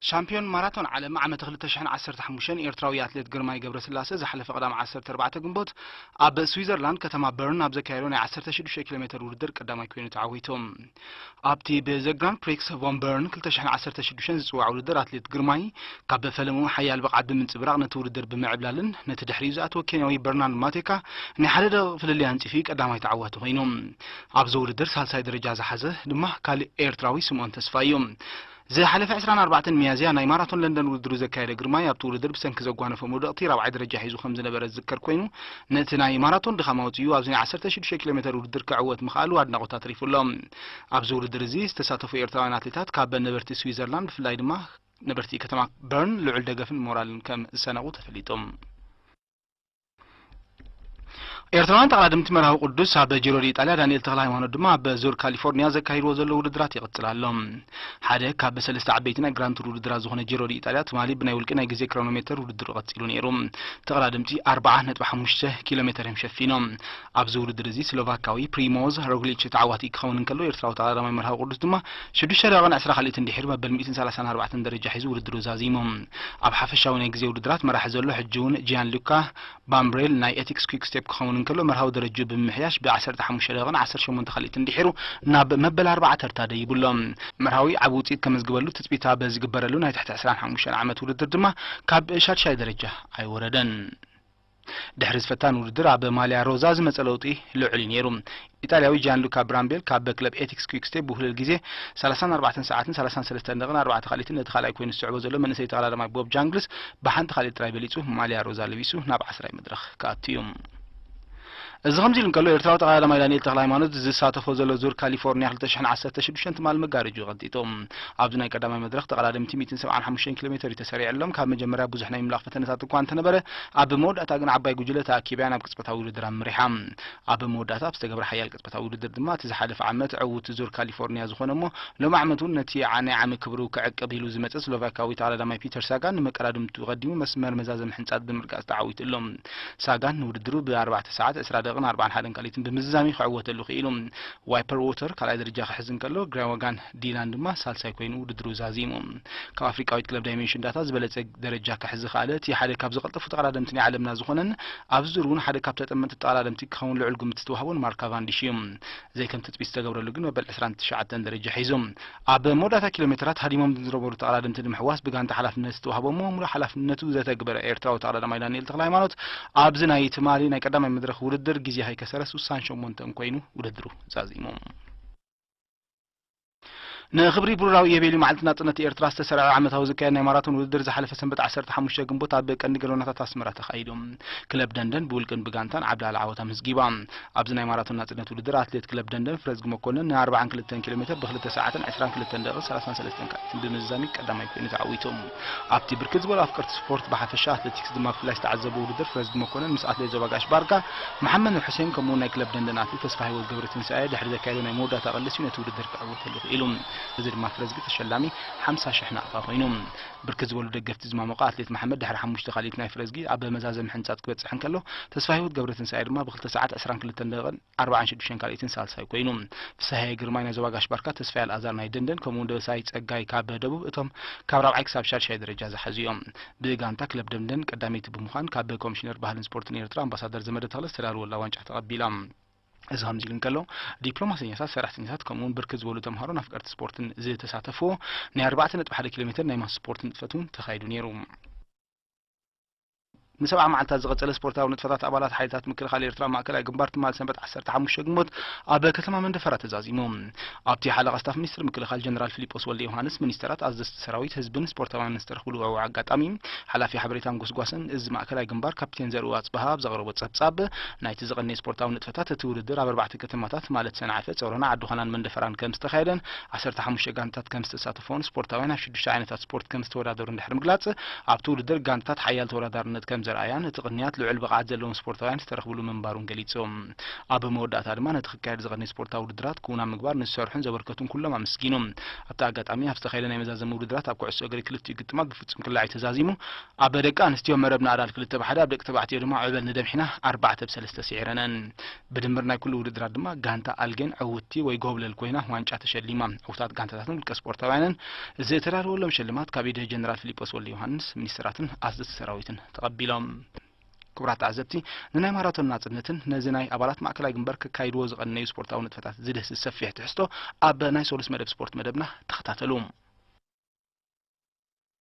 ሻምፒዮን ማራቶን ዓለም ዓመት ክልተ ሽሕን ዓሰርተ ሓሙሽተን ኤርትራዊ ኣትሌት ግርማይ ገብረስላሴ ዝሓለፈ ቀዳም ዓሰርተ ኣርባዕተ ግንቦት ኣብ ስዊዘርላንድ ከተማ በርን ኣብ ዘካየዶ ናይ ዓሰርተ ሽዱሽተ ኪሎ ሜተር ውድድር ቀዳማይ ኮይኑ ተዓዊቱ። ኣብቲ ብዘ ግራንድ ፕሪክስ ቮን በርን ክልተ ሽሕን ዓሰርተ ሽዱሽተን ዝጽዋዕ ውድድር ኣትሌት ግርማይ ካብ ፈለምኡ ሓያል ብቕዓት ብምንጽብራቕ ነቲ ውድድር ብምዕብላልን ነቲ ድሕሪኡ ዝኣተወ ኬንያዊ በርናርድ ማቴካ ናይ ሓደ ደቂቕ ፍልልይ ኣንጺፉ ቀዳማይ ተዓዋቲ ኮይኑ። ኣብዚ ውድድር ሳልሳይ ደረጃ ዝሓዘ ድማ ካልእ ኤርትራዊ ስምኦን ተስፋይ እዩ። ዝሓለፈ ዕስራን ኣርባዕተን ሚያዝያ ናይ ማራቶን ለንደን ውድድሩ ዘካየደ ግርማይ ኣብቲ ውድድር ብሰንኪ ዘጓነፎ መውደቕቲ ራብዓይ ደረጃ ሒዙ ከም ዝነበረ ዝዝከር ኮይኑ፣ ነቲ ናይ ማራቶን ድኻም ኣውጺኡ ኣብዚ ናይ ዓሰርተ ሽዱሽተ ኪሎ ሜተር ውድድር ክዕወት ምኽኣሉ ኣድናቖት ኣትሪፉ ኣሎ። ኣብዚ ውድድር እዚ ዝተሳተፉ ኤርትራውያን ኣትሌታት ካብ ነበርቲ ስዊዘርላንድ ብፍላይ ድማ ነበርቲ ከተማ በርን ልዑል ደገፍን ሞራልን ከም ዝሰነቑ ተፈሊጡ። ኤርትራውያን ተቐዳደምቲ መርሃዊ ቅዱስ ኣብ ጂሮ ዲ ኢጣልያ ዳንኤል ተኽለ ሃይማኖት ድማ ኣብ ዙር ካሊፎርኒያ ዘካይድዎ ዘለዉ ውድድራት ይቕጽል ኣሎ። ሓደ ካብ ሰለስተ ዓበይቲ ናይ ግራንድ ቱር ውድድራት ዝኾነ ጂሮ ዲ ኢጣልያ ትማሊ ብናይ ውልቂ ናይ ግዜ ክሮኖሜተር ውድድሩ ቀጺሉ ነይሩ። ተቐዳደምቲ ኣርብዓ ነጥቢ ሓሙሽተ ኪሎ ሜተር እዮም ሸፊኖም። ኣብዚ ውድድር እዚ ስሎቫካዊ ፕሪሞዝ ሮግሊች ተዓዋቲ ክኸውን እንከሎ፣ ኤርትራዊ ተቐዳዳማይ መርሃዊ ቅዱስ ድማ ሽዱሽተ ደቂቕን ዕስራ ካልኢትን ድሒሩ መበል ሚእትን ሰላሳን ኣርባዕተን ደረጃ ሒዙ ውድድሩ ዛዚሙ። ኣብ ሓፈሻዊ ናይ ግዜ ውድድራት መራሒ ዘሎ ሕጂ እውን ጂያን ሉካ ባምብሬል ናይ ኤቲክስ ኲክ ስቴፕ ክኸውን እንከሎ፣ መርሃዊ ደረጅኡ ብምምሕያሽ ብ ዓሰርተ ሓሙሽተ ደቂቕን ዓሰርተ ሸሞንተ ካልኢትን ድሒሩ ናብ መበል ኣርብዓ ተርታ ደይቡ ኣሎ። መርሃዊ ዓቢ ውጽኢት ከመዝግበሉ ትጽቢት ኣብ ዝግበረሉ ናይ ትሕቲ ዕስራን ሓሙሽተን ዓመት ውድድር ድማ ካብ ሻድሻይ ደረጃ ኣይወረደን። ድሕሪ ዝፈታን ውድድር ኣብ ማልያ ሮዛ ዝመጸ ለውጢ ልዑል እዩ ነይሩ። ኢጣልያዊ ጂያን ሉካ ብራምቤል ካብ ክለብ ኤቲክስ ኲክ ስቴፕ ብውህለል ግዜ ሰላሳን ኣርባዕተን ሰዓትን ሰላሳን ሰለስተን ደቂቕን ኣርባዕተ ካልኢትን ነቲ ካልኣይ ኮይኑ ዝስዕቦ ዘሎ መንእሰይ ተቐዳዳማይ ቦብ ጃንግልስ ብሓንቲ ካልኢት ጥራይ በሊጹ ማልያ ሮዛ ለቢሱ ናብ ዓስራይ መድረኽ ክኣቱ እዩ። እዚ ከምዚ ኢሉ እንከሎ፣ ኤርትራዊ ተቐዳዳማይ ዳንኤል ተኽለ ሃይማኖት ዝሳተፎ ዘሎ ዙር ካሊፎርኒያ ክልተ ሽሕን ዓሰርተ ሽዱሽተን ትማሊ መጋረጅኡ ቀንጢጡ። ኣብዚ ናይ ቀዳማይ መድረኽ ተቐዳደምቲ ሚእትን ሰብዓን ሓሙሽተን ኪሎ ሜተር እዩ ተሰሪዑሎም። ካብ መጀመርያ ብዙሕ ናይ ምምላቕ ፈተነታት እኳ እንተነበረ፣ ኣብ መወዳእታ ግን ዓባይ ጉጅለ ተኣኪባ ናብ ቅጽበታዊ ውድድር ኣምሪሓ። ኣብ መወዳእታ ኣብ ዝተገብረ ሓያል ቅጽበታዊ ውድድር ድማ፣ እቲ ዝሓለፈ ዓመት ዕዉት ዙር ካሊፎርኒያ ዝኾነ እሞ፣ ሎም ዓመት እውን ነቲ ዓ-፣ ናይ ዓሚ ክብሩ ክዕቅብ ኢሉ ዝመጸ ስሎቫካዊ ተቐዳዳማይ ፒተር ሳጋን ንመቀዳድምቱ ቀዲሙ መስመር መዛዘሚ ሕንጻት ብምርጋጽ ተዓዊቱ ኣሎ። ሳጋን ንውድድሩ ብኣርባዕተ ሰዓት፣ ዕስራ ደቂቕን ኣርባዓን ሓደን ካልኢትን ብምዝዛም እዩ ክዕወተሉ ክኢሉ። ዋይፐር ዎተር ካልኣይ ደረጃ ክሕዝ እንከሎ፣ ግራዋጋን ዲላን ድማ ሳልሳይ ኮይኑ ውድድሩ ዛዚሙ። ካብ ኣፍሪቃዊት ክለብ ዳይሜንሽን ዳታ ዝበለጸ ደረጃ ክሕዝ ዝኸኣለ እቲ ሓደ ካብ ዝቐልጠፉ ተቐዳደምቲ ናይ ዓለምና ዝኾነን ኣብዚ ዙር እውን ሓደ ካብ ተጠመጥቲ ተቐዳደምቲ ክኸውን ልዑል ግምት ዝተዋህቦን ማርካ ቫንዲሽ እዩ። ዘይከም ትጽቢት ዝተገብረሉ ግን መበል ዕስራን ትሽዓተን ደረጃ ሒዙ። ኣብ መወዳእታ ኪሎ ሜትራት ሃዲሞም ዝነበሩ ተቐዳደምቲ ንምሕዋስ ብጋንታ ሓላፍነት ዝተዋህቦ እሞ ሙሉእ ሓላፍነቱ ዘተግበረ ኤርትራዊ ተቐዳዳማይ ዳንኤል ተኽለ ሃይማኖት ኣብዚ ናይ ትማሊ ናይ ቀዳማይ መድረኽ ውድድር ግዜ ከይከሰረ ስሳን ሸሞንተን ኮይኑ ውድድሩ ዛዚሙ። ንኽብሪ ብሩራዊ የቤልዩ መዓልቲ ናጽነት ኤርትራ ዝተሰርዐ ዓመታዊ ዝካየድ ናይ ማራቶን ውድድር ዝሓለፈ ሰንበት ዓሰርተ ሓሙሽተ ግንቦት ኣብ ቀንዲ ገደናታት ኣስመራ ተኻይዱ። ክለብ ደንደን ብውልቅን ብጋንታን ዓብላሊ ዓወት ኣመዝጊባ። ኣብዚ ናይ ማራቶን ናጽነት ውድድር ኣትሌት ክለብ ደንደን ፍረዝጊ መኮነን ን ኣርባዓን ክልተን ኪሎ ሜትር ብክልተ ሰዓትን ዕስራን ክልተን ደቂቕን ሰላሳን ሰለስተን ካልኢትን ብምዝዛም ቀዳማይ ኮይኑ ተዓዊቱ። ኣብቲ ብርክት ዝበሉ ኣፍቀርቲ ስፖርት ብሓፈሻ ኣትሌቲክስ ድማ ብፍላይ ዝተዓዘቡ ውድድር ፍረዝጊ መኮነን ምስ ኣትሌት ዞባ ጋሽ ባርካ መሓመድ ኑር ሕሴን ከምኡ እውን ናይ ክለብ ደንደን ኣትሌት ተስፋ ህይወት ገብረትንሳኤ ድሕሪ ዘካየዶ ናይ መወዳእታ ቅልስ እዩ ነቲ ውድድር ክዕወተሉ ክኢሉ። እዚ ድማ ፍረዝጊ ተሸላሚ ሓምሳ ሽሕ ናቕፋ ኮይኑ። ብርክት ዝበሉ ደገፍቲ ዝማሞቐ ኣትሌት መሓመድ ድሕሪ ሓሙሽተ ካልኢት ናይ ፍረዝጊ ኣብ መዛዘሚ ሕንጻት ክበጽሕ እንከሎ፣ ተስፋ ህይወት ገብረትንሳኤ ድማ ብክልተ ሰዓት ዕስራን ክልተን ደቂቕን ኣርባዓን ሽዱሽተን ካልኢትን ሳልሳይ ኮይኑ። ፍስሃየ ግርማይ ናይ ዞባ ጋሽ ባርካ፣ ተስፋይ ኣልኣዛር ናይ ደንደን ከምኡ እውን ደበሳይ ጸጋይ ካብ ደቡብ እቶም ካብ ራብዓይ ክሳብ ሻድሻይ ደረጃ ዝሓዙ እዮም። ብጋንታ ክለብ ደንደን ቀዳመይቲ ብምዃን ካብ ኮሚሽነር ባህልን ስፖርትን ኤርትራ ኣምባሳደር ዘመደ ተኽለ ዝተዳለወላ ዋንጫ ተቐቢላ። እዚ ከምዚ ኢሉ እንከሎ፣ ዲፕሎማሰኛታት፣ ሰራሕተኛታት ከምኡ እውን ብርክት ዝበሉ ተምሃሮን ኣፍቀርቲ ስፖርትን ዝተሳተፍዎ ናይ ኣርባዕተ ነጥቢ ሓደ ኪሎ ሜትር ናይ ማስ ስፖርት ንጥፈት እውን ተኻይዱ ነይሩ። ንሰብዓ መዓልታት ዝቐጸለ ስፖርታዊ ንጥፈታት ኣባላት ሓይልታት ምክልኻል ኤርትራ ማእከላይ ግንባር ትማል ሰንበት ዓሰርተ ሓሙሽተ ግንቦት ኣብ ከተማ መንደፈራ ተዛዚሙ። ኣብቲ ሓለቓ ስታፍ ሚኒስትር ምክልኻል ጀነራል ፊሊጶስ ወልደ ዮሃንስ፣ ሚኒስተራት፣ ኣዘዝቲ ሰራዊት፣ ህዝብን ስፖርታውያንን ዝተረኽብሉ ውዕዉዕ ኣጋጣሚ፣ ሓላፊ ሓበሬታን ጎስጓስን እዚ ማእከላይ ግንባር ካፕቴን ዘርኡ ኣጽበሃ ኣብ ዘቕረቦ ጸብጻብ፣ ናይቲ ዝቐነየ ስፖርታዊ ንጥፈታት እቲ ውድድር ኣብ ኣርባዕተ ከተማታት ማለት ሰንዓፈ፣ ጾሮና፣ ዓዲ ዃናን መንደፈራን ከም ዝተኻየደን ዓሰርተ ሓሙሽተ ጋንታት ከም ዝተሳተፎን ስፖርታውያን ኣብ ሽዱሽተ ዓይነታት ስፖርት ከም ዝተወዳደሩን ድሕሪ ምግላጽ፣ ኣብቲ ውድድር ጋንታት ሓያል ተወዳዳርነት ከም ኣርኣያን እቲ ቅንያት ልዑል ብቕዓት ዘለዎም ስፖርታውያን ዝተረኽብሉ ምንባሩን ገሊጹ። ኣብ መወዳእታ ድማ ነቲ ክካየድ ዝቐነየ ስፖርታዊ ውድድራት ክውን ኣብ ምግባር ንዝሰርሑን ዘበርከቱን ኩሎም ኣመስጊኑ። ኣብቲ ኣጋጣሚ ኣብ ዝተኻየደ ናይ መዛዘሚ ውድድራት ኣብ ኩዕሶ እግሪ ክልቲኡ ግጥማት ብፍጹም ክላዒ ተዛዚሙ። ኣብ ደቂ ኣንስትዮ መረብ ናእዳል ክልተ ብ ሓደ፣ ኣብ ደቂ ተባዕትዮ ድማ ዕበል ንደምሒና ኣርባዕተ ብ ሰለስተ ስዒረነን። ብድምር ናይ ኩሉ ውድድራት ድማ ጋንታ ኣልጌን ዕውትቲ ወይ ጎብለል ኮይና ዋንጫ ተሸሊማ። ዕዉታት ጋንታታትን ውልቀ ስፖርታውያንን ዝተዳለወሎም ሽልማት ካብ ኢድ ጀነራል ፊሊጶስ ወልደ ዮሃንስ፣ ሚኒስትራትን ኣዘዝቲ ሰራዊትን ተቐቢሎም። ክቡራት ተዓዘብቲ፣ ንናይ ማራቶን ናጽነትን ነዚ ናይ ኣባላት ማእከላይ ግንባር ከካይድዎ ዝቐነዩ ስፖርታዊ ንጥፈታት ዝድህስስ ሰፊሕ ትሕዝቶ ኣብ ናይ ሶሉስ መደብ ስፖርት መደብና ተኸታተሉ።